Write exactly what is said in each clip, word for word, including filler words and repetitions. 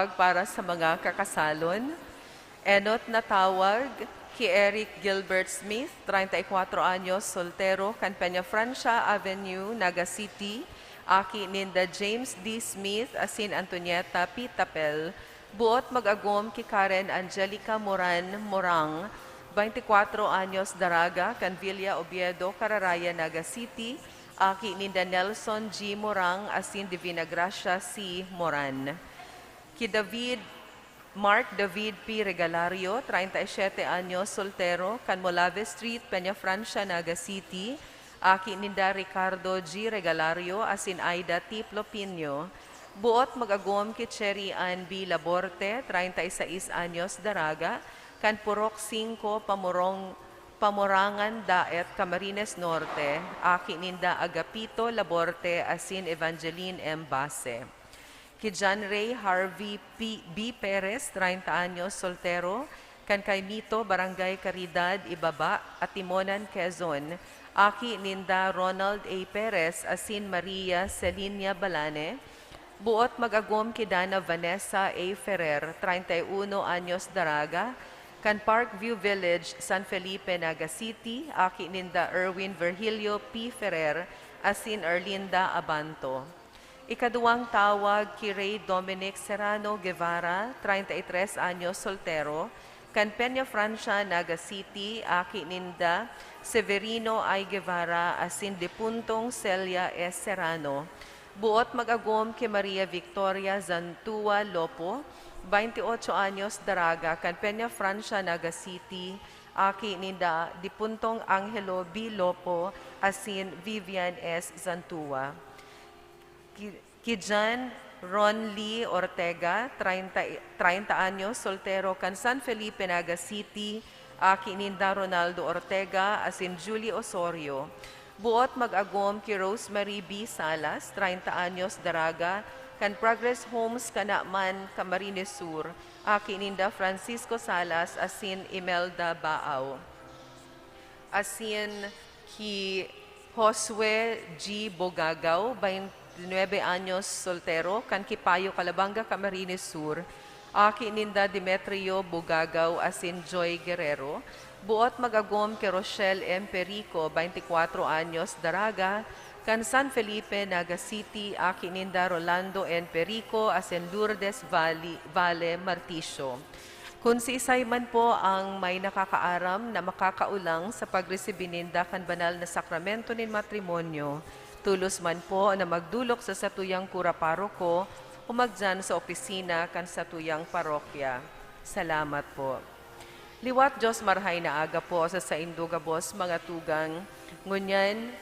Tawag para sa mga kakasalon. Enot na tawag, ki Eric Gilbert Smith, treinta y cuatro anyos, soltero, kan Peñafrancia Avenue, Naga City, aki ninda James D. Smith asin Antonieta P. Tapel, buot mag-agom ki Karen Angelica Moran Morang, Baintikwatro anyos daraga, kan Villa Oviedo, Cararaya, Naga City, aki ninda Nelson G. Morang asin Divina Gracia C. Moran. Ki David, Mark David P. Regalario, treinta y siete anyos, soltero, kan Molave Street, Peñafrancia, Naga City, aki ninda Ricardo G. Regalario asin Aida T. Plopinio. Buot mag-agom ki Cherry Ann B. Laborte, treinta y seis anyos, daraga, kan Purok singko, Pamorong-, Pamorangan Daet, Camarines Norte, aki ninda Agapito Laborte asin Evangeline M. Base. Ki John Ray Harvey P-, B. Perez, treinta anyos, soltero, kan Caimito, Barangay Caridad, Ibaba, Atimonan, Quezon, aki ninda Ronald A. Perez asin Maria Celinia Balane. Buot mag-agom ki Dana Vanessa A. Ferrer, treinta y uno anyos, daraga, kan Parkview Village, San Felipe, Naga City, aki ninda Erwin Virgilio P. Ferrer asin Erlinda Abanto. Ikaduwang tawag ki Ray Dominic Serrano Guevara, treinta y tres anyos, soltero, kan Peñafrancia, Naga City, aki ninda Severino I. Guevara asin dipuntong Celia S. Serrano. Buot mag-agom ki Maria Victoria Zantua Lopo, bainti otso anyos, daraga, kan Peñafrancia, Naga City, aki ninda dipuntong Angelo B. Lopo asin Vivian S. Zantua. Ki, ki John Ron Lee Ortega, treinta, treinta anyos, soltero, kan San Felipe, Naga City, aki ninda Ronaldo Ortega asin Julie Osorio. Buot mag-agom ki Rosemary B. Salas, treinta anyos, daraga, kan Progress Homes, Canaman, Camarines Sur, aki ninda Francisco Salas asin Imelda Baaw. Asin ki Josue G. Bogagaw, baintinuebe anyos, soltero, kan Kipayo, Calabanga, Camarines Sur, aki ninda Demetrio Bogagaw asin Joy Guerrero. Buot mag-agom ki Rochelle M. Perico, baintikwatro anyos, daraga, kan San Felipe, Naga City, aki ninda Rolando N. Perico asin Lourdes Vali-, Valle Marticio. Kun siisay man po ang may nakakaaram na makakaolang sa pagresibi ninda kan banal na sakramento nin matrimonyo, tolos man po na magdolok sa satuyang kura paroko o magdiyan sa opisina kan satuyang parokya. Salamat po. Liwat Dios, marahay na aga po sa saindo gabos, mga tugang. Ngunyan,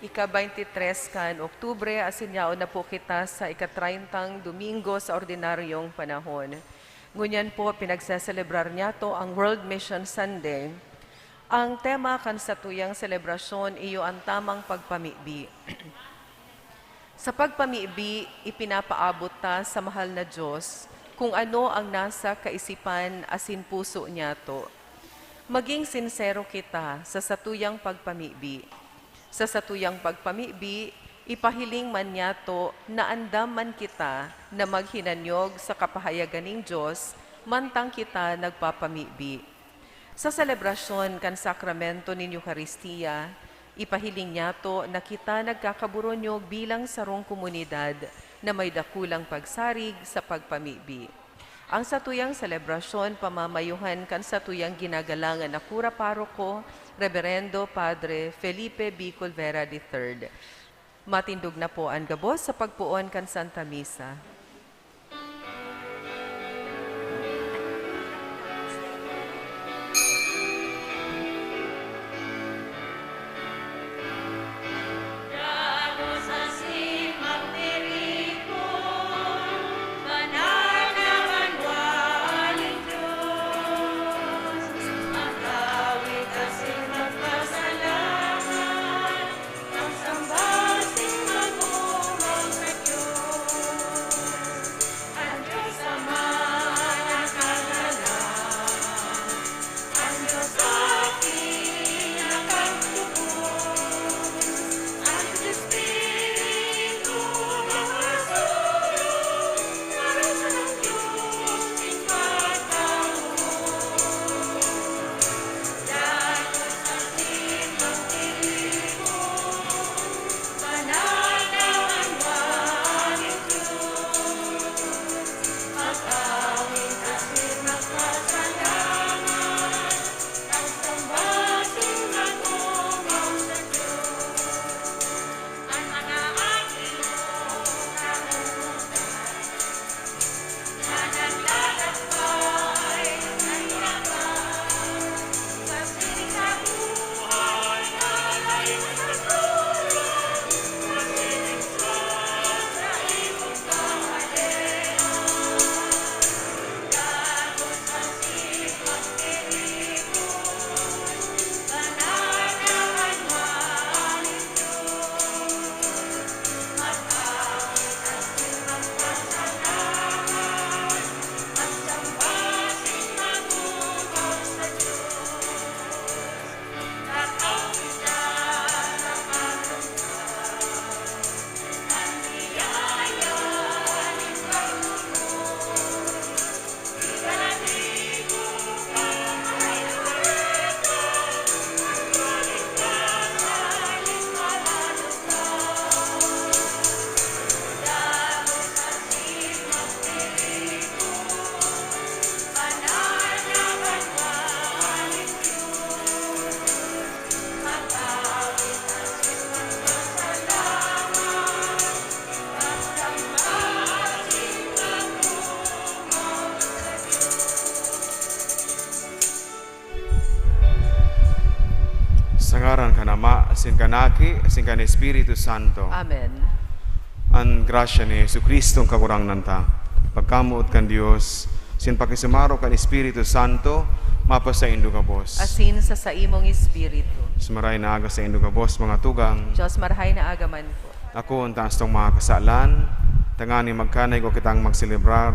ika-baintitres kan Oktubre, asin yaon na po kita sa ika-treintang Domingo sa ordinaryong panahon. Ngunyan po, pinagseselebrar niyato ang World Mission Sunday. Ang tema kan satuyang selebrasyon iyo an tamang pagpamibi. Sa pagpamibi, ipinapaabot ta sa mahal na Dios kung ano ang nasa kaisipan asin puso niyato. Maging sinsero kita sa satuyang pagpamibi. Sa satuyang pagpamibi, ipahiling man niyato na andam man kita na maghinanyog sa kapahayagan nin Dios mantang kita nagpapamibi. Sa selebrasyon kan sakramento nin Eukaristia, ipahiling niyato na kita nagkakaburonyog bilang sarong komunidad na may dakulang pagsarig sa pagpamibi. Ang satuyang selebrasyon pamamayuhan kan satuyang ginagalangan na kura paroko, Reberendo Padre Felipe B. Colvera the third. Matindog na po an gabos sa pagpoon kan Santa Misa. Asin kan Aki, asin kan Espiritu Santo. Amen. An grasya ni Jesu-Cristo, an Kagurangnan ta, pagkamoot kan Dios, asin pakisumaro kan Espiritu Santo, mapasaindo gabos. Asin sa saimong espiritu. Sa marahay na aga saindo gabos, mga tugang. Diyos marahay na aga man po. Ako an taas tong mga kasalan, tanganing magkanay ko kitang magselebrar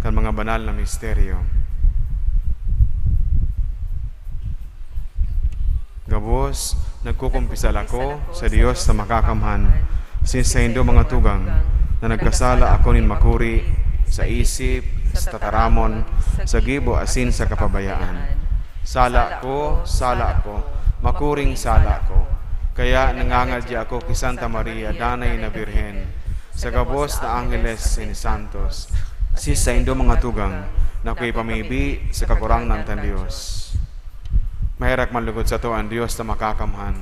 kan mga banal na misteryo. Gabos, nagkukumpisal ako sa Dios na makakamhan, asin saindo mga tugang, na nagkasala ako nin makuri, sa isip, sa tataramon, sa gibo asin sa kapabayaan. Sala ko, sala ko, makuring sala ko. Kaya nangangadya ako ki Santa Maria, Danay na Birhen, sa gabos na angheles asin santos, asin saindo mga tugang, na ako'y pamibi sa Kagurangnan tang Dios. Maherak man lugod sato an Dios na makakamhan,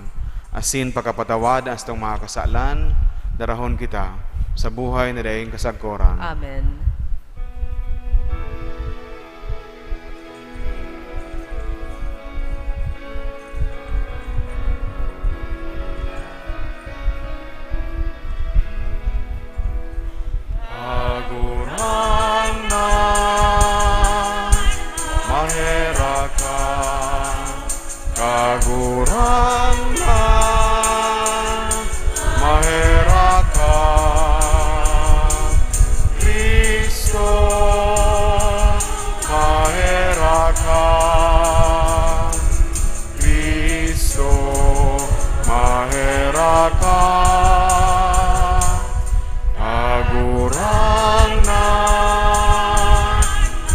asin pakapatawad an satong mga kasalan, darahon kita sa buhay na daing kasagkoran. Amen. Kagurangnan, maherak ka. Kagurangnan, maherak ka. Cristo, maherak ka. Cristo, maherak ka. Kagurangnan,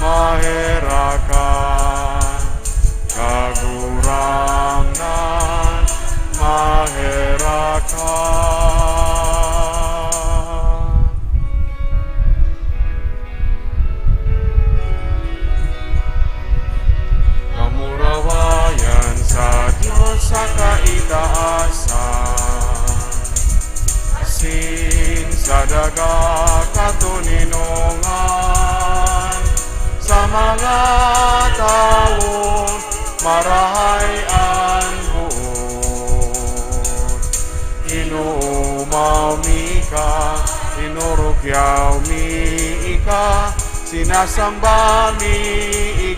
maherak ka. Kagurangnan, maherak ka. Kamurawayan sa Dios sa kaitaasan, asin sa daga katoninongan, sa mga tawong marahay an boot. Inoomaw mi ika, inurukyaw mi ika, sinasamba mi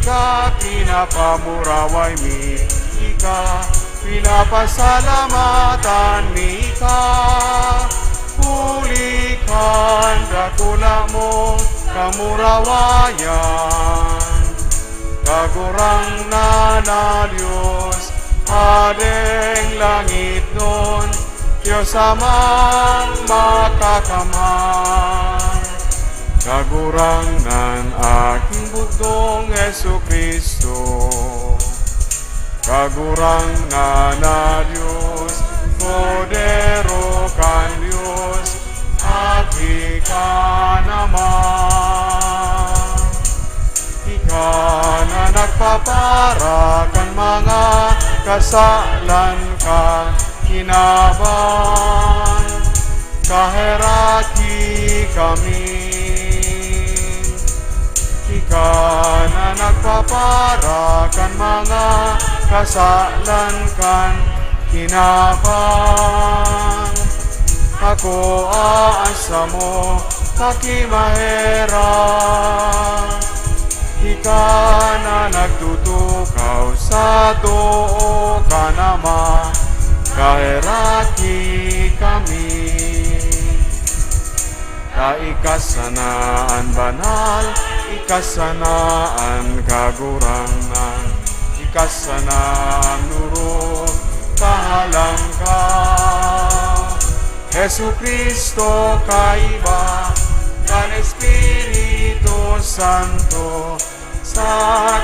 ika, pinapamuraway mi ika, pinapasalamatan mi ika, huli kan dakula mong kamurawayan. Kagurangnan na Dios, Hadeng langitnon, Dios Amang makakamhan. Kagurangnan, aking bugtong Jesu-Cristo. Kagurangnan na Dios, Kordero kan Dios, aki kan Ama. Ika na nagpapara kan mga kasalan kan kinaban, kaheraki kami. Ika na nagpapara kan mga kasalan kan kinaban, akoa an samo aki maherak. Ika na nagtutukaw sa too kan Ama, kaheraki kami. Ta ika sana an banal, ika sana an kagurangnan, ika sana an orog, kahalangkaw. Jesu-Cristo, kaiba kan Espiritu Santo, sa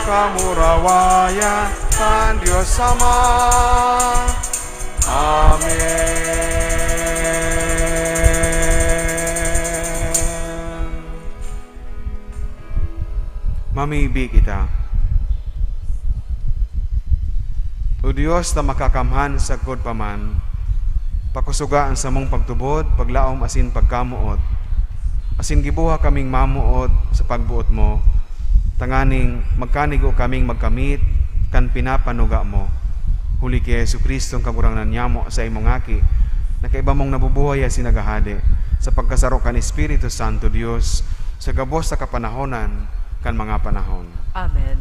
kamurawayan kan Dios Ama. Amen. Mamibi kita. O Dios na makakamhan sagkod pa man, pakusoga an samong pagtubod, paglaom asin pagkamoot, asin giboha kaming mamoot sa pagboot mo, tanganing magkanigo kaming magkamit kan pinapanuga mo. Huli ki Jesu-Cristo, an Kagurangnan nyamo, sa imong Aki, na kaiba mong nabubuhay asin naghahade, sa pagkasaro kan Espiritu Santo, Dios, sa gabos na kapanahonan kan mga panahon. Amen.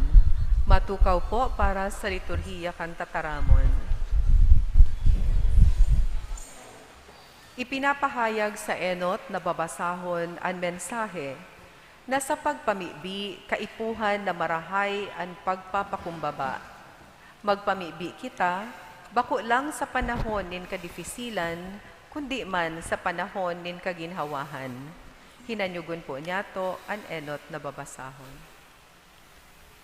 Matukaw po para sa liturhiya kan tataramon. Ipinapahayag sa enot na babasahon an mensahe na sa pagpamibi, kaipuhan na marahay an pagpapakumbaba. Magpamibi kita, bako lang sa panahon nin kadifisilan, kundi man sa panahon nin kaginhawahan. Hinanyogon po niyato an enot na babasahon.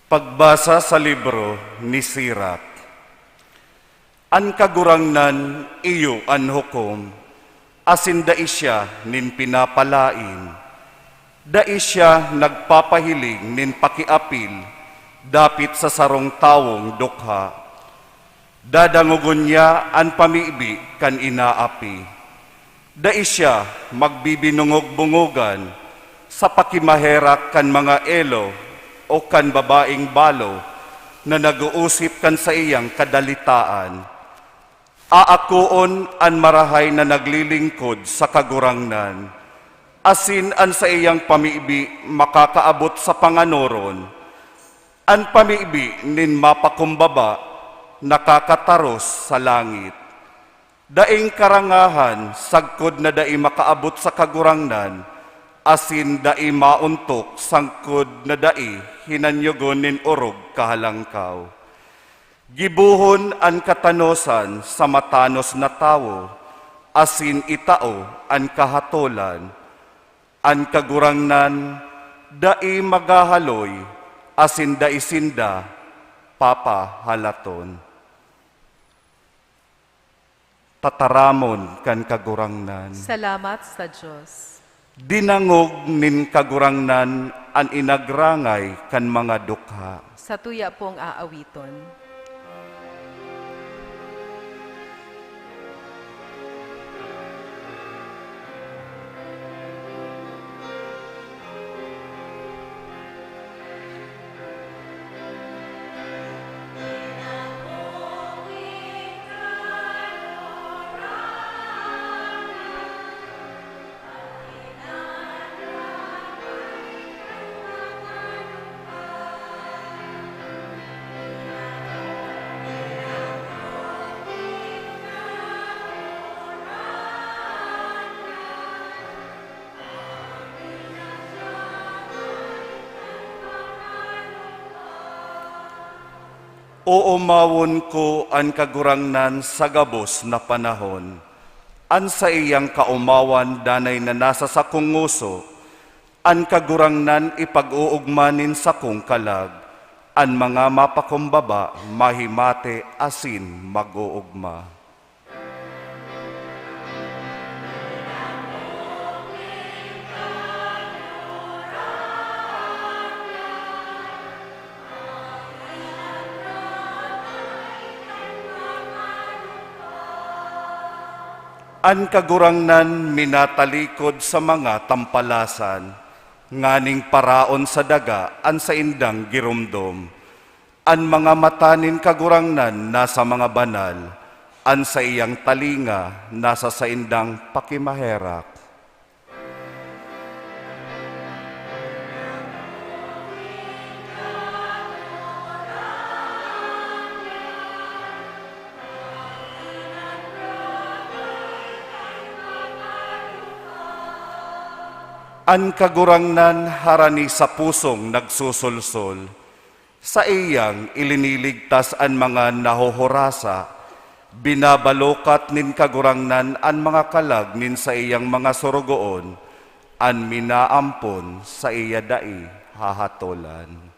Pagbasa sa libro ni Sirak. An Kagurangnan iyo an hukom, asin dai siya nin pinapalaen. Dai siya nagpapahiling nin pakiapil dapit sa sarong tawong dukha. Dadangogon niya an pamibi kan inaapi. Dai siya magbibinungog-bungogan sa pakimaherak kan mga elo o kan babaeng balo na nag-oosip kan saiyang kadalitaan. Aakoon an marahay na naglilingkod sa Kagurangnan, asin an saiyang pamibi makakaabot sa panganoron. An pamibi nin mapakumbaba nakakataros sa langit. Daing karangahan sagkod na dai makaabot sa Kagurangnan, asin dai maontok sagkod na dai hinanyogon nin orog kahalangkaw. Gibohon an katanosan sa matanos na tawo, asin itao an kahatolan. An Kagurangnan dai maghahaloy, asin dai sinda papahalaton. Tataramon kan Kagurangnan. Salamat sa Dios. Dinangog nin Kagurangnan an inagrangay kan mga dukha. Satuya pong aawiton. Oomawon ko an Kagurangnan sa gabos na panahon. An saiyang kaomawan danay na nasa sakong ngoso. An Kagurangnan ipag-oogma nin sakong kalag. An mga mapakumbaba mahimate asin mag-oogma. An Kagurangnan minatalikod sa mga tampalasan, nganing paraon sa daga an saindang giromdom. An mga mata nin Kagurangnan nasa mga banal, an saiyang talinga nasa saindang pakimaherak. An Kagurangnan harani sa pusong nagsosolsol. Saiyang iliniligtas an mga nahohorasa, binabalokat nin Kagurangnan an mga kalag nin saiyang mga sorogoon, an minaampon saiya dai hahatolan.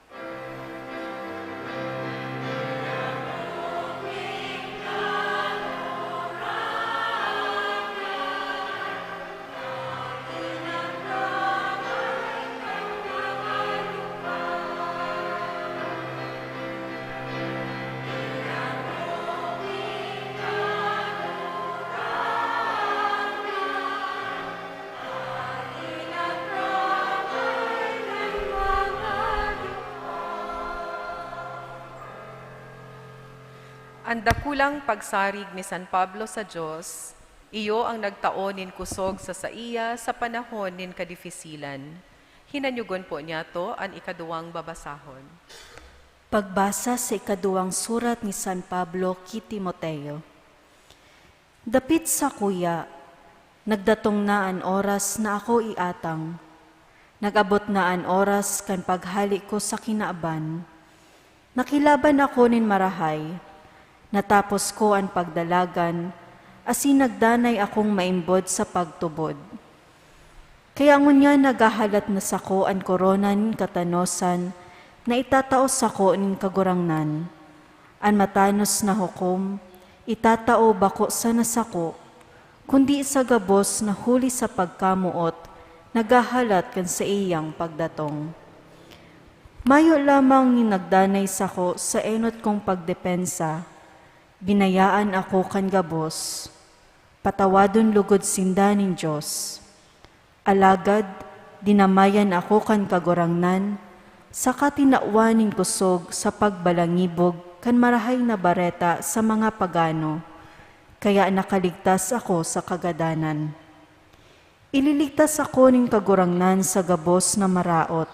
An dakulang pagsarig ni San Pablo sa Dios, iyo an nagtao nin kusog sa saiya sa panahon nin kadifisilan. Hinanyogon po niyato an ikaduwang babasahon. Pagbasa sa ikaduwang surat ni San Pablo ki Timoteo. Dapit sakuya, nagdatong na an oras na ako iatang. Nag-abot na an oras kan paghale ko sa kinaban. Nakilaban ako nin marahay, natapos ko an pagdalagan, asin nagdanay akong maimbod sa pagtubod. Kaya ngunyan naghahalat na sako an korona nin katanosan na itatao sako nin Kagurangnan. An matanos na hukom itatao bako sana sako, kundi sa gabos na huli sa pagkamoot naghahalat kan saiyang pagdatong. Mayo lamang nin nagdanay sako sa enot kong pagdepensa, binayaan ako kan gabos. Patawadon logod sinda nin Dios. Alagad dinamayan ako kan Kagurangnan, saka tinawan nin kusog sa pagbalangibog kan Marahay na Bareta sa mga pagano, kaya nakaligtas ako sa kagadanan. Ililigtas ako nin Kagurangnan sa gabos na maraot,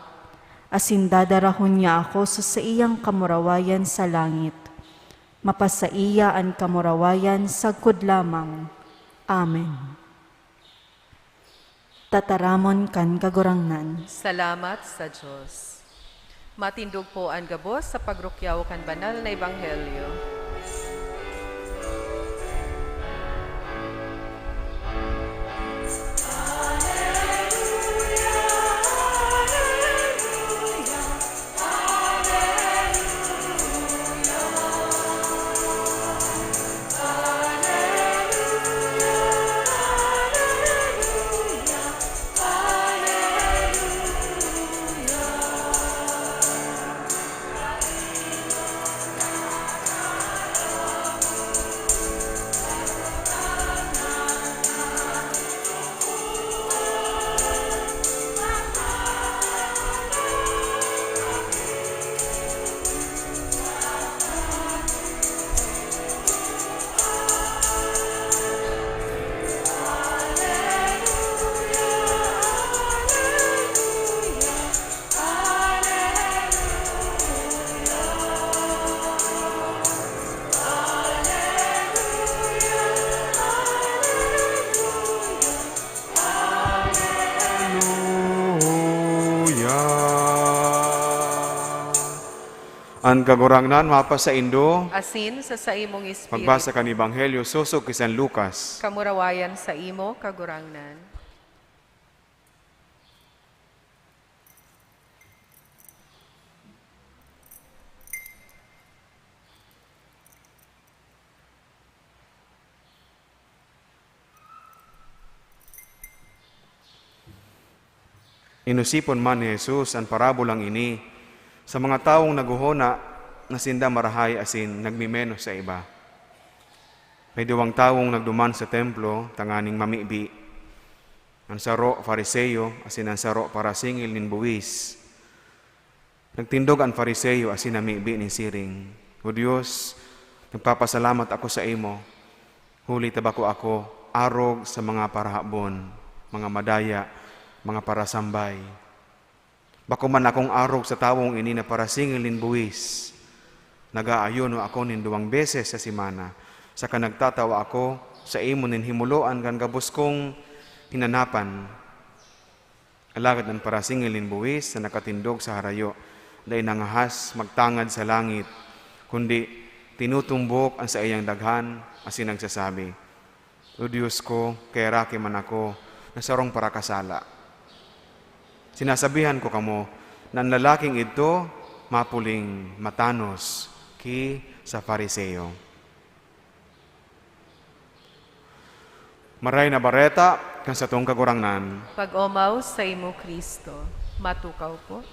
asin dadarahon niya ako sa saiyang kamurawayan sa langit. Mapasaiya an kamurawayan sagkod lamang. Amen. Tataramon kan Kagurangnan. Salamat sa Dios. Matindog po an gabos sa pagrukyaw kan banal na ebanghelyo. Hallelujah. An Kagurangnan mapasaindo. Asin sa saimong espiritu. Pagbasa kan Ebanghelyo sosog ki San Lucas. Kamurawayan saimo, Kagurangnan. Inosipon man ni Jesus an parabolang ini sa mga tawong naghohona na sinda marahay asin nagmemenos sa iba. May duwang tawong nagduman sa templo tanganing mamibi. An saro, Fariseo, asin an saro, parasingil nin buwis. Nagtindog an Fariseo asin namibi nin siring, "O Dios, nagpapasalamat ako saimo, huli ta bako ako arog sa mga parahabon, mga madaya, mga parasambay. Bako man akong arog sa tawong ini na parasingil nin buwis. Nag-aayuno ako nin duwang beses sa semana, saka nagtatawa ako saimo nin himoloan kan gabos kong hinanapan." Alagad an parasingil nin buwis na nakatindog sa harayo dai nangahas magtangad sa langit, kundi tinutumbok an saiyang daghan asin nagsasabi, "O Dios ko, kaheraki man ako na sarong parakasala." Sinasabihan ko kamo na an lalaking idto mapuling matanos ki sa Fariseo. Maray na Bareta kan satong Kagurangnan. Pag-omaw saimo, Cristo. Matukaw po.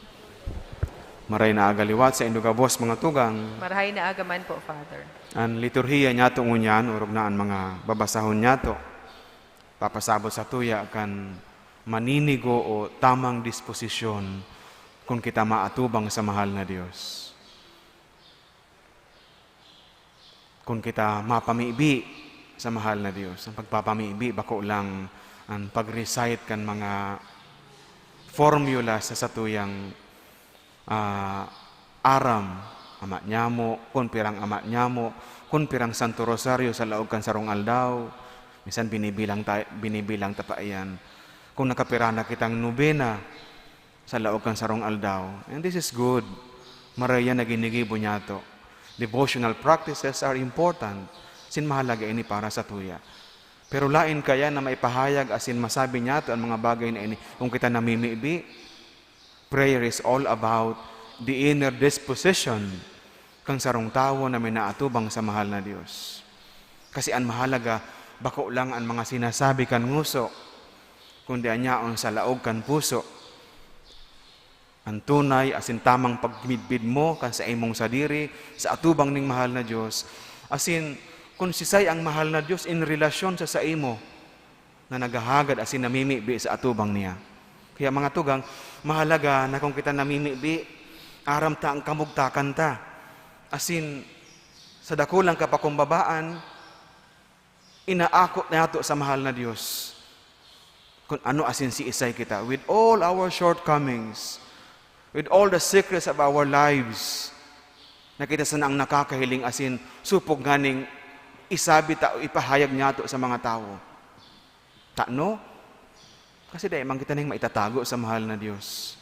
Maray na aga liwat saindo gabos, mga tugang. Marahay na aga man po, Father. An liturhiya niyato ngunyan, orog na an mga babasahon niyato, papasabot sa tuya kan maninigo o tamang disposisyon kun kita maatubang sa mahal na Dios. Kun kita mapamibi sa mahal na Dios, ang pagpapamibi bako lang ang pag-recite kan mga formula sa satuyang, ah, aram, ama nyamo, kun pirang ama nyamo, kun pirang Santo Rosario sa laog kan sarong aldaw. Minsan binibilang ta-, binibilang ta pa iyan. Kung nakapira na kitang nobena, sa laog kan sarong aldaw. And this is good. Maray yan na ginigibo niyato. Devotional practices are important. Sin mahalaga ini para sa tuya. Pero lain kaya na maipahayag asin masabi niyato an mga bagay na ini kung kita namimibi? Prayer is all about the inner disposition kan sarong tawo na minaatubang sa mahal na Dios. Kasi an mahalaga, bako lang an mga sinasabi kan ngoso, kundi an yaon sa laog kan puso. An tunay asin tamang pagmidbid mo kan saimong sadiri sa atubang ning mahal na Dios, asin kun sisay ang mahal na Dios in relasyon sa saimo na naghahagad asin namimibi sa atubang niya. Kaya, mga tugang, mahalaga na kung kita namimibi, aram ta an kamugtakan ta. Asin, sa dakulang kapakumbabaan, inaako nato sa mahal na Dios kun ano asin siisay kita, with all our shortcomings, with all the secrets of our lives, na kita sana ang nakakahiling asin supog nganing isabi ta o ipahayag niyato sa mga tawo. Tano? Kasi dai man kita ning maitatago sa mahal na Dios.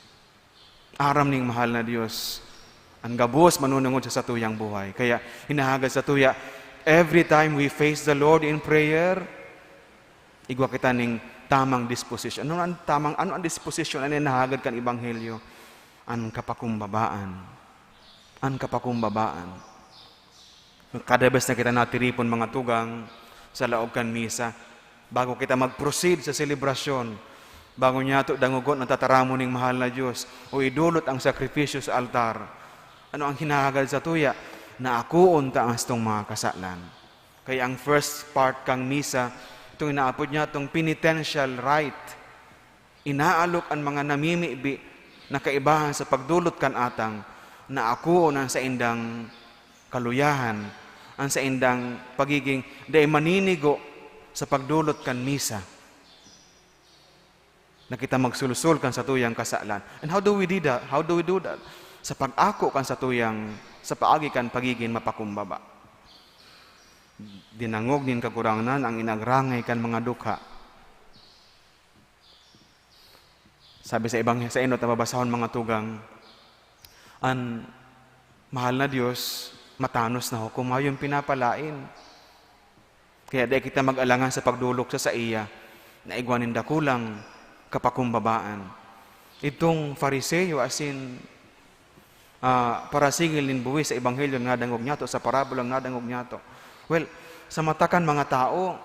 Aram ning mahal na Dios an gabos manunungod sa satuyang buhay. Kaya hinahagad satuya, every time we face the Lord in prayer, igwa kita ning tamang disposition. Ano ang tamang, ano ang disposition na hinahagad kan Ebanghelyo? An kapakumbabaan. An kapakumbabaan. Kada bes na kita natiripon, mga tugang, sa laog kan misa, bago kita mag-proceed sa selebrasyon, bago niyato dangogon an tataramon ning mahal na Dios o idolot ang sakripisyo sa altar, ano ang hinahagad satuya? Na akoon ta ang satong mga kasalan. Kaya ang first part kan misa, itong inaapod niyatong penitential rite. Inaalok an mga namimibi na kaibahan sa pagdolot kan atang, na akoon an saindang kaluyahan, an saindang pagiging dai maninigo sa pagdolot kan misa, na kita magsolsol kan satuyang kasalan. And how do we do that? How do we do that? Sa pag-ako kan satuyang, sa paagi kan pagiging mapakumbaba. Dinangog nin Kagurangnan ang inagrangay kan mga dukha. Sabi sa Ebanghe-, sa enot na babasahon, mga tugang, an mahal na Dios, matanos na hukom, mayong pinapalaen. Kaya dai kita mag-alangan sa pagdolok sa saiya na igwa nin dakulang kapakumbabaan. Itong Fariseo, asin, ah, parasigil nin buhis sa Ebanghelyo na nadangog niyato, sa parabolang nadangog niyato. Well, sa mata kan mga tao,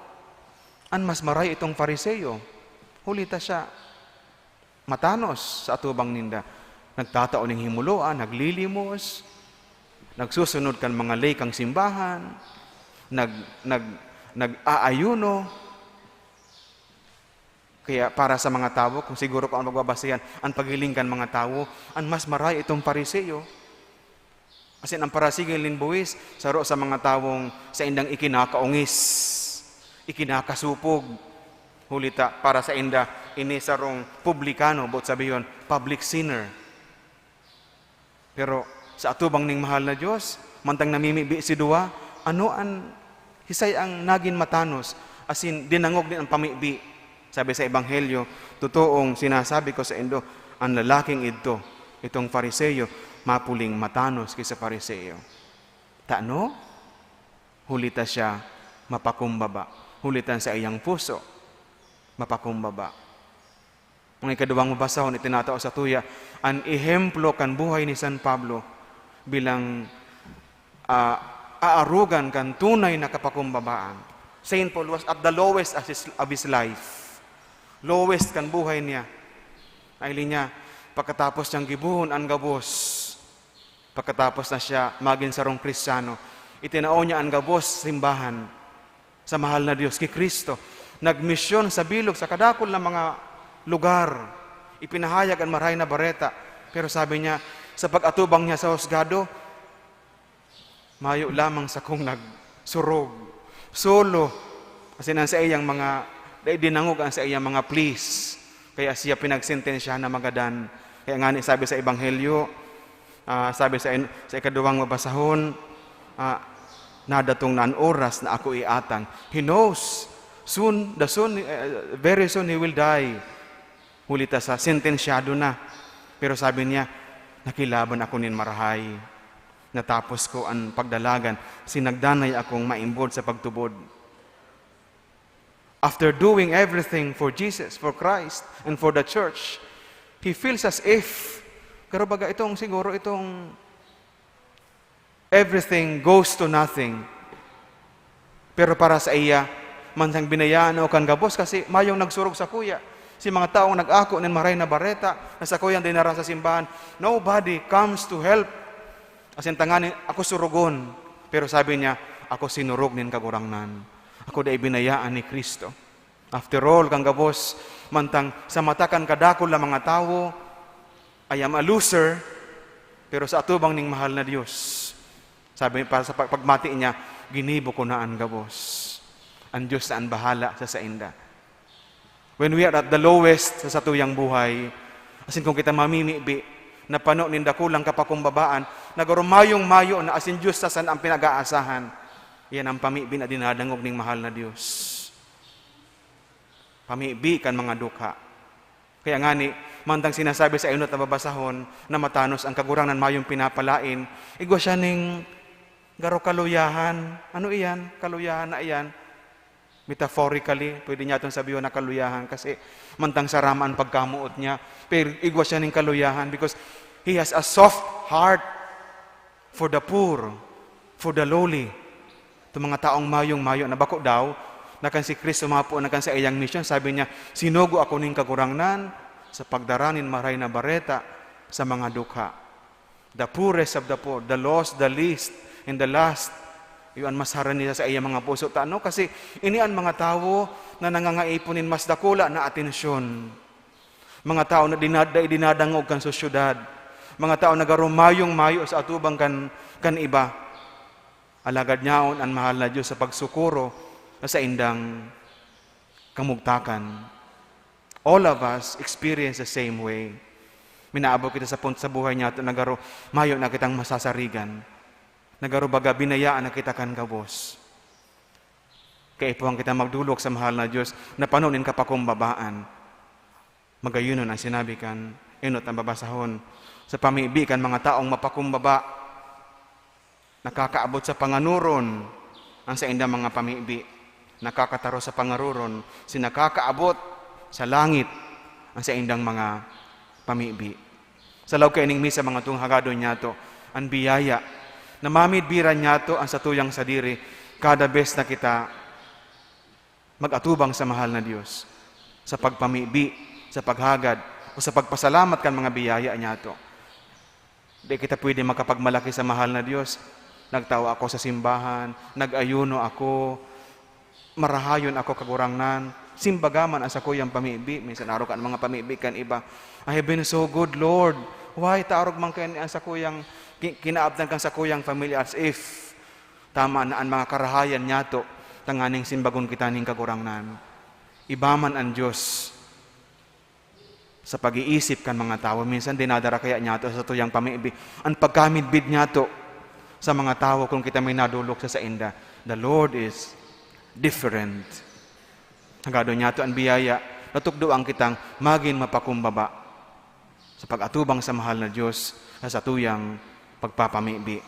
an mas maray itong Fariseo. Huli ta siya matanos sa atubang ninda. Nagtatao ning himoloan, naglilimos, nagsusunod kan mga ley kan simbahan, nag-, nag-, nag-aayuno. Kaya para sa mga tawo, kung siguro kung ano magbabasehan, an paghiling kan mga tawo, an mas maray itong Fariseo. Asin an parasigil nin buhis, saro sa mga tawong saindang ikinakaongis, ikinakasopog. Huli ta, para sainda, ini sarong publikano, boot sabihon, public sinner. Pero sa atubang ning mahal na Dios, mantang namimibi si duwa, ano an, hisay ang nagin matanos, asin dinangog nin an pamibi? Sabi sa Ebanghelyo, "Totoong sinasabi ko saindo, an lalaking idto, itong Fariseo, mapuling matanos ki sa Fariseo." Tano? Huli ta siya mapakumbaba. Huli ta an saiyang puso mapakumbaba. Mga ikaduwang mabasahon, itinatao satuya an ehemplo kan buhay ni San Pablo bilang, ah, aarogan kan tunay na kapakumbabaan. Saint Paul was at the lowest of his, of his life. Lowest kan buhay niya. Nahiling niya, pagkatapos niyang gibohon an gabos, pagkatapos na siya magin sarong Kristiyano, itinao niya an gabos sa simbahan, sa mahal na Dios, ki Cristo. Nagmisyon sa bilog, sa kadakul na mga lugar. Ipinahayag an Marahay na Bareta. Pero sabi niya, sa pag-atubang niya sa husgado, mayo lamang sakong nag-, Surog. Solo. Asin ang saiyang mga, dai dinangog ang saiyang mga pleas. Kaya siya pinagsentensyahan na magadan. Kaya ngani sabi sa Ebanghelyo, ah, sabi sa in-, sa ikaduwang mabasahon, ah, "Nadatong na an oras na ako iatang." He knows. Soon, the soon, eh, very soon he will die. Huli ta sa sentensyado na. Pero sabi niya, "Nakilaban ako nin marahay. Natapos ko an pagdalagan. Sinagdanay akong maimbod sa pagtubod." After doing everything for Jesus, for Christ, and for the church, he feels as if, pero baga itong, siguro itong everything goes to nothing. Pero para sa iya, mantang binayaan ako kan gabos kasi mayong nagsurog sakuya. Si mga taong nag-ako nin maray na bareta na sakuyang dinara sa simbahan, nobody comes to help. Asin tanganing ako surugon. Pero sabi niya, "Ako sinurog nin Kagurangnan. Ako dai binayaan ni Cristo." After all, kan gabos, mantang sa mata kan kadakul na mga tawo, "I am a loser," pero sa atubang ning mahal na Dios, sabi, para sa pag-, pagmati niya, "Ginibo ko na an gabos. An Dios na an bahala sa sainda." When we are at the lowest sa satuyang buhay, asin kung kita mamimibi na pano nin dakulang kapakumbabaan, na garo mayong mayo na asin Dios na sana an pinag-aasahan, iyan an pamibi na dinadangog ning mahal na Dios. Pamibi kan mga dukha. Kaya ngani, mantang sinasabi sa enot na babasahon na matanos an Kagurangnan mayong pinapalaen, igwa siya ning garo kaluyahan. Ano iyan? Kaluyahan na iyan. Metaphorically, pwede niya itong sabihon na kaluyahan kasi mantang sarama an pagkamoot niya. Pero igwa siya ning kaluyahan because he has a soft heart for the poor, for the lowly. Itong mga taong mayong-mayo na bako daw, na kan si Cristo mapo na kan sa iyang misyon, sabi niya, "Sinugo ako nin Kagurangnan sa pagdara nin maray na bareta sa mga dukha." The poorest of the poor, the lost, the least, and the last. Iyo an mas harani sa iyang mga puso. Tano? Kasi ini an mga tawo na nangangaipon nin mas dakula na atensyon. Mga tawo na dinad-, dai dinadangog kan sosyedad. Mga tawo na garo mayong-mayo sa atubang kan, kan iba. Alagad yaon an mahal na Dios sa pagsukuro sa saindang kamugtakan. All of us experience the same way. Minaabot kita sa punto sa buhay niyato na garo mayo na kitang masasarigan. Na garo baga binayaan na kita kan gabos. Kaipuhan kita magdolok sa mahal na Dios na pano nin kapakumbabaan. Magayonon an sinabi kan enot na babasahon sa pamibi kan mga taong mapakumbaba. Nakakaabot sa panganoron an saindang mga pamibi. Nakakataro sa pangaroron, si nakakaabot sa langit an saindang mga pamibi. Sa laog kaining misa, mga tong hagadon niyato, an biyaya na mamidbiran niyato an satuyang sadiri kada bes na kita mag-atubang sa mahal na Dios, sa pagpamibi, sa paghagad, o sa pagpasalamat kan mga biyaya niyato. Di kita pwede makapagmalaki sa mahal na Dios. Nagtawa ako sa simbahan, nag-ayuno ako, marahayon ako, Kagurangnan. Simbaga man ang sakuyang pamibi. Minsan arog kan mga pamibi kan iba, "I have been so good, Lord. Why ta arog man kaya ang sakuyang ki-, kinaabtan kan sakuyang pamilya?" As if tama na an mga karahayan niyato tanganing simbagon kita nin Kagurangnan. Iba man an Dios. Sa pag-iisip kan mga tawo, minsan dinadara kaya niyato sa satuyang pamibi an pagkamidbid niyato sa mga tawo kun kita may nadolok sa sainda. The Lord is different. Hagadon niyato an biyaya, natukdoan kitang magin mapakumbaba sa pag-atubang sa mahal na Dios sa satuyang pagpapamibi.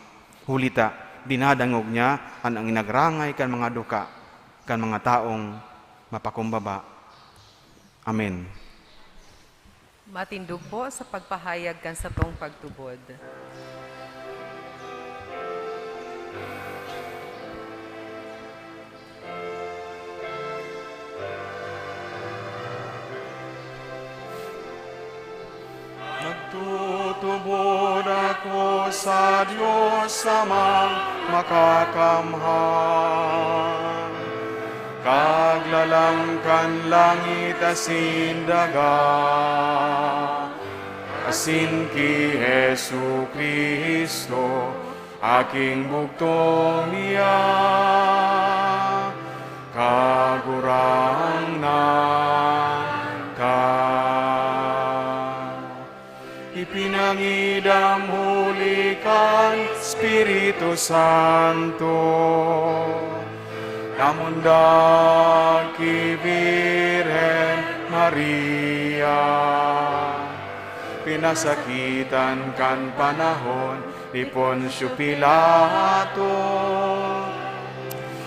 Huli ta, dinadangog niya an, an inagrangay kan mga duka kan mga taong mapakumbaba. Amen. Matindog po sa pagpahayag kan satong pagtubod. Magtutubod ako sa Dios Amang Makakamhan, Kaglalang kan langit asin daga, asin ki Jesu-Cristo, Aking bugtong niya, Kagurangnan ta. Ipinangidam huli kan Espiritu Santo, namundag ki Birhen Maria, pinasakitan kan panahon ni Poncio Pilato,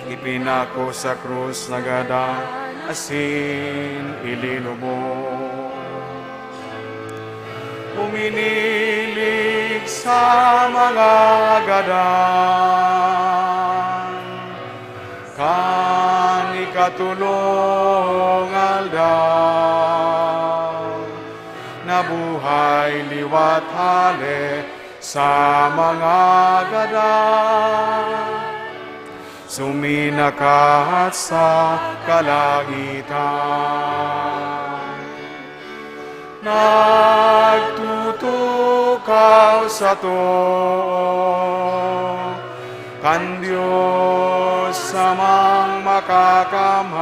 ipinako sa krus, nagadan asin ililubong. Uminilig sa mga gadan, kan ikatulong aldaw, nabuhay liwat hale sa mga gadan, suminakat sa kalangitan. Nagtutukaw sa too kan Dios Amang Makakamhan,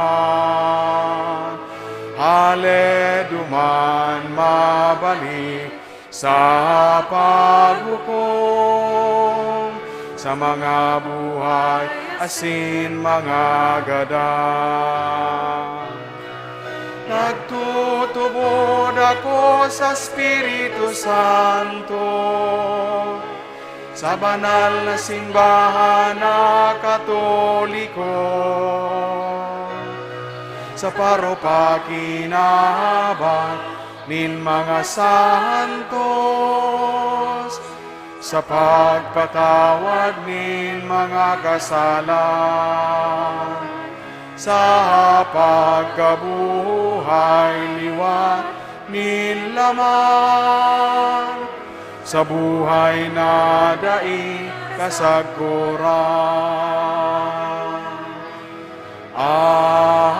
hale duman mabalik sa paghukom sa mga buhay asin mga gadan. Nagtutubod ako sa Espiritu Santo, sa banal na simbahan na Katoliko, sa parupakinaban nin mga santos, sa pagpatawad nin mga kasalan, sa pagkabuhay liwat nin laman, sa buhay na dai kasagkoran. Amen.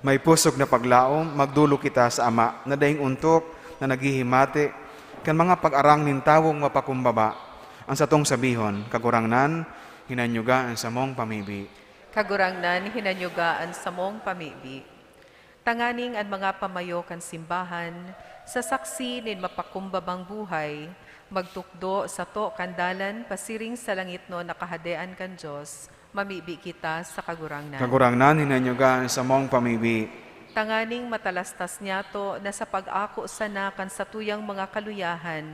May pusog na paglaom, magdolok kita sa Ama na daing ontok, na naghihimati kan mga pag-arang nin tawong mapakumbaba. An satong sabihon, Kagurangnan, hinanyuga an samong pamibi. Kagurangnan, hinanyuga an samong pamibi. Tanganing an mga pamayo kan simbahan, sa saksi nin mapakumbabang buhay, magtukdo sato kan dalan pasiring sa langitnon na Kahadean kan Dios, mamibi kita sa Kagurangnan. Kagurangnan, hinanyuga an samong pamibi. Tanganing matalastas niyato na sa pag-ako sana kan satuyang mga kaluyahan,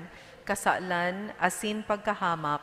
kasalan, asin pagkahamak,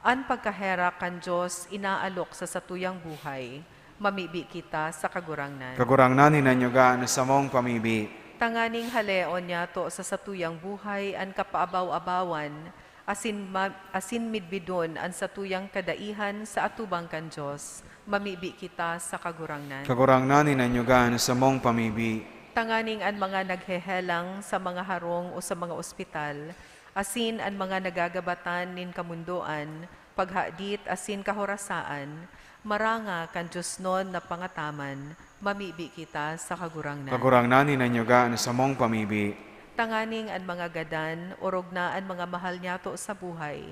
an pagkaherak kan Dios inaalok sa satuyang buhay, mamibi kita sa Kagurangnan. Kagurangnan, hinanyuga an samong pamibi. Tanganing haleon niyato sa satuyang buhay an kapaabaw-abawan, asin ma-, asin midbidon an satuyang kadaihan sa atubang kan Dios, mamibi kita sa Kagurangnan. Kagurangnan, hinanyuga an samong pamibi. Tanganing an mga naghehelang sa mga harong o sa mga ospital, asin an mga nagagabatan nin kamundoan, paghadit asin kahorasaan, maranga kan diosnon na pangataman, mamibi kita sa Kagurangnan. Kagurangnan, hinanyuga an samong pamibi. Tanganing an mga gadan, orog na an mga mahal niyato sa buhay,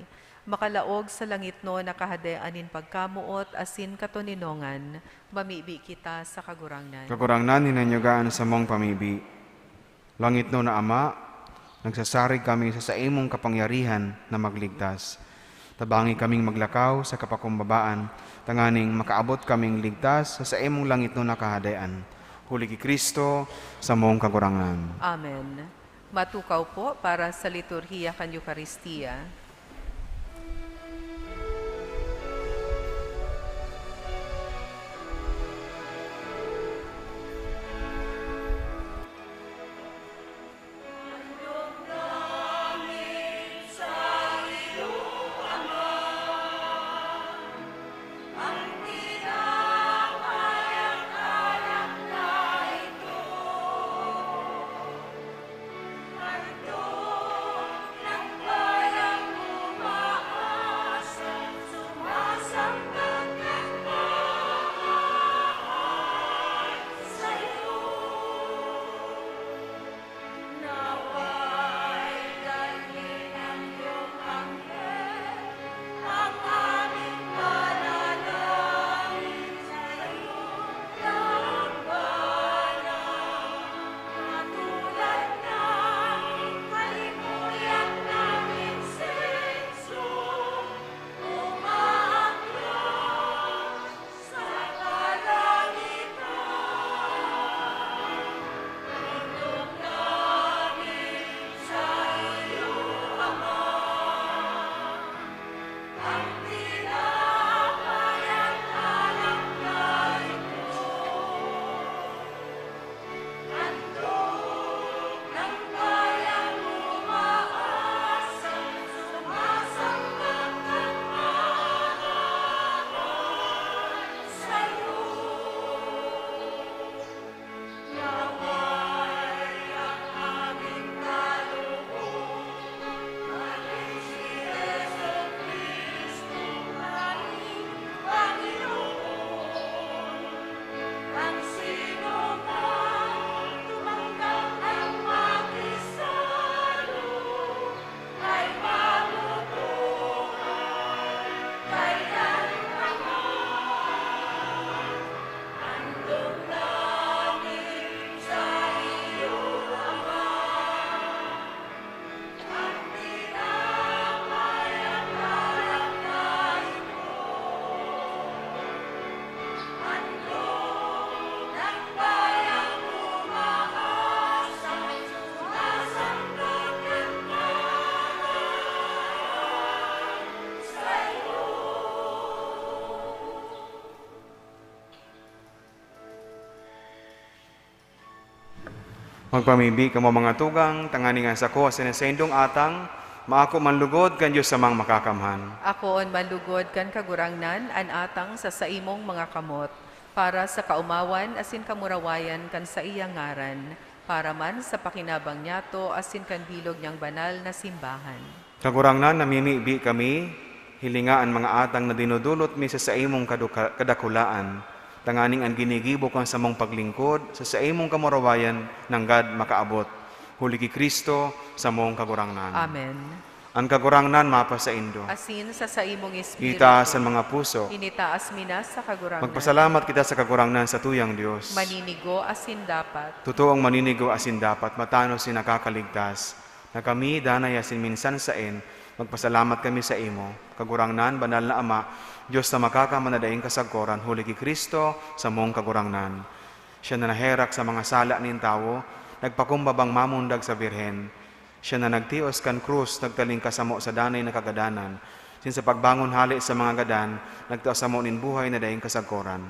makalaog sa langitnon na Kahadean nin pagkamoot asin katoninongan, mamibi kita sa Kagurangnan. Kagurangnan, hinanyuga an samong pamibi. Langitnon na Ama, nagsasarig kami sa saimong kapangyarihan na magligtas. Tabangi kaming maglakaw sa kapakumbabaan, tanganing makaabot kaming ligtas sa saimong langitnon na Kahadean. Huli ki Cristo, samong Kagurangnan. Amen. Matukaw po para sa liturhiya kan Eukaristia. Magpamibi kamo, mga tugang, tanganing an sako asin an saindong atang maako man lugod kan Dios Amang Makakamhan. Akoon man lugod kan Kagurangnan an atang sa saimong mga kamot, para sa kaomawan asin kamurawayan kan saiyang ngaran, para man sa pakinabang niyato asin kan bilog niyang banal na simbahan. Kagurangnan, namimibi kami, hilinga an mga atang na dinodolot mi sa saimong kaduka-, kadakulaan, tanganing an ginigibo kan samong paglingkod sa saimong kamurawayan nanggad makaabot. Huli ki Cristo, samong Kagurangnan. Amen. An Kagurangnan mapasaindo. Asin sa saimong espiritu. Itaas an mga puso. Initaas mi na sa Kagurangnan. Magpasalamat kita sa Kagurangnan, satuyang Dios. Maninigo asin dapat. Totoong maninigo asin dapat, matanos asin nakakaligtas, na kami, danay asin minsan saen, magpasalamat kami saimo, Kagurangnan, Banal na Ama, Dios na Makakamhan na daing kasagkoran, huli ki Cristo, samong Kagurangnan. Siya na naherak sa mga sala nin tawo, nagpakumbabang mamundag sa Birhen. Siya na nagtios kan krus, nagtaling ka samo sa danay na kagadanan, asin sa pagbangon hale sa mga gadan, nagtao samo nin buhay na daing kasagkoran.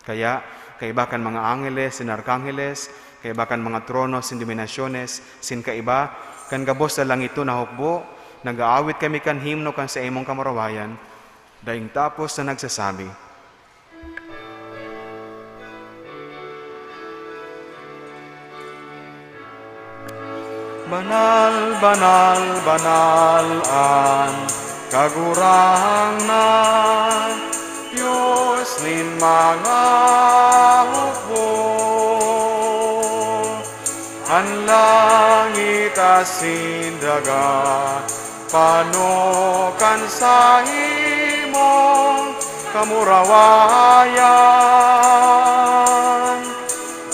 Kaya, kaiba kan mga angheles asin arkangheles, kaiba kan mga trono asin dominasyones, asin kaiba kan gabos na langitnon na hukbo, nag-aawit kami kan himno kan saimong kamurawayan, daing tapos na nagsasabi, "Banal, banal, banal an Kagurangnan, Dios nin mga hukbo. An langit asin daga pano kan saimong kamurawayan.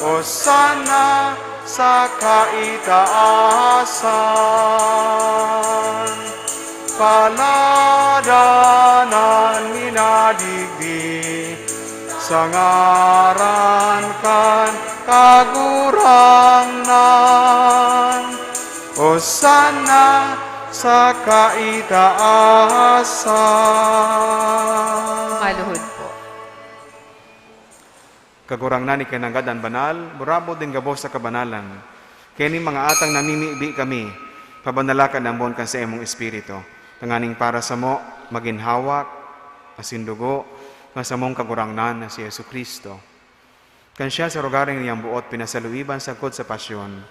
Osana sa kaitaasan. Paladan an minadigdi sa ngaran kan Kagurangnan. Osana sa kaitaasan." Maluhod po. Kagurangnan, ika nanggad an banal, burabod nin gabos sa kabanalan. Kaya nin mga atang namimibi kami, pabanala kan ambon kan saimong Espiritu, tanganing para samo magin hawak asin dugo kan samong Kagurangnan na si Jesu-Cristo. Kan siya sa rogaring niyang boot pinasaluiban sagkod sa pasyon,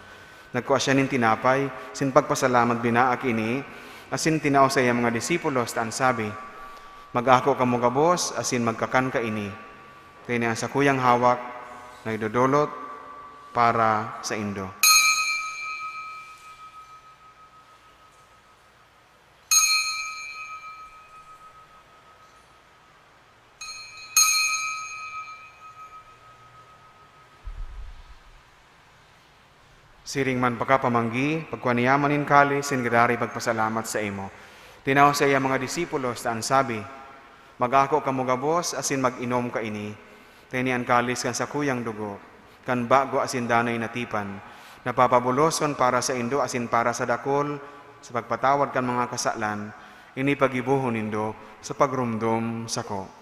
nagkua siya nin tinapay, asin pagpasalamat binaak ini, asin tinao sa iyang mga disipulos ta an sabi, "Mag-ako kamo gabos asin magkakan kaini, ta ini an sakuyang hawak na idodolot para saindo." Siring man pakapamanggi, pagkua niya man nin kalis, asin giraray pagpasalamat saimo. Tinao sa iya mga disipulos ta an sabi, "Mag-ako kamo gabos asin mag-inom kaini, ta ini an kalis kan sakuyang dugo, kan bago asin danay na tipan, na papabuloson para saindo asin para sa dakul sa pagpatawad kan mga kasalan. Ini paggibohon nindo sa pagromdom sako."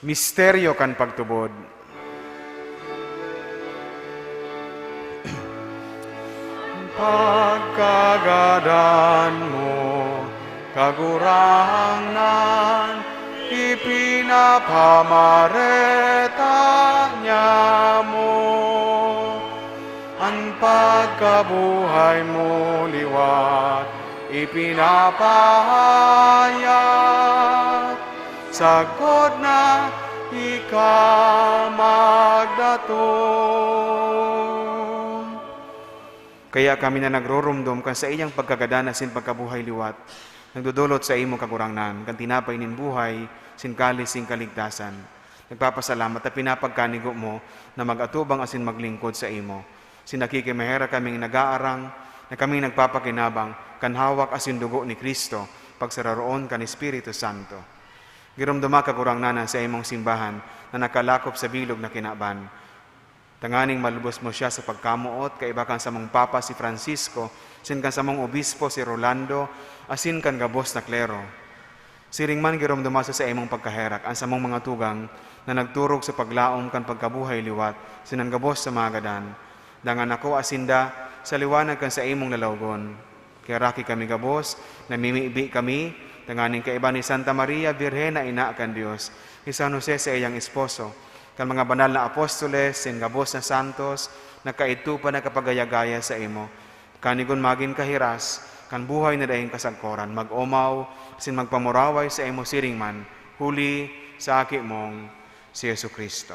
Misteryo kan pagtubod. Pagkagadan mo, Kagurangnan, ipinapamareta niamo. An pagkabuhay mo liwat ipinapahayag, sagkod na ika magdatong. Kaya kami na nagroromdom kan saiyang pagkagadan asin pagkabuhay liwat, nagdodolot saimo, Kagurangnan, kan tinapay nin buhay, asin kalis nin kaligtasan. Nagpapasalamat ta pinapagkanigo mo na mag-atubang asin maglingkod saimo. Asin nakikimaherak kaming nag-aarang na kaming nagpapakinabang kan hawak asin dugo ni Cristo, pagsararoon kan Espiritu Santo. Giromdoma, Kagurangnan, an saimong simbahan na nakalakop sa bilog na kinaban. tanganing malubos mo siya sa pagkamoot, kaiba kan samong Papa si Francisco, asin kan samong Obispo si Rolando, asin kan gabos na klero. Siring man giromdoma sa saimong pagkaherak an samong mga tugang na nagturog sa paglaom kan pagkabuhay liwat, asin an gabos sa mga gadan. Dangan akoa sinda sa liwanag kan saimong lalawgon. Kaheraki kami gabos, namimibi kami, tanganing kaiba ni Santa Maria, Birhen na ina kan Dios, ni San Jose saiyang esposo, kan mga banal na apostoles, asin gabos na santos, na kaidto pa nakapagaya-gaya saimo. Kanigon magin kahiras kan buhay na daing kasagkoran, mag-omaw asin magpamuraway saimo siring man, huli sa Aki mong si Jesu-Cristo.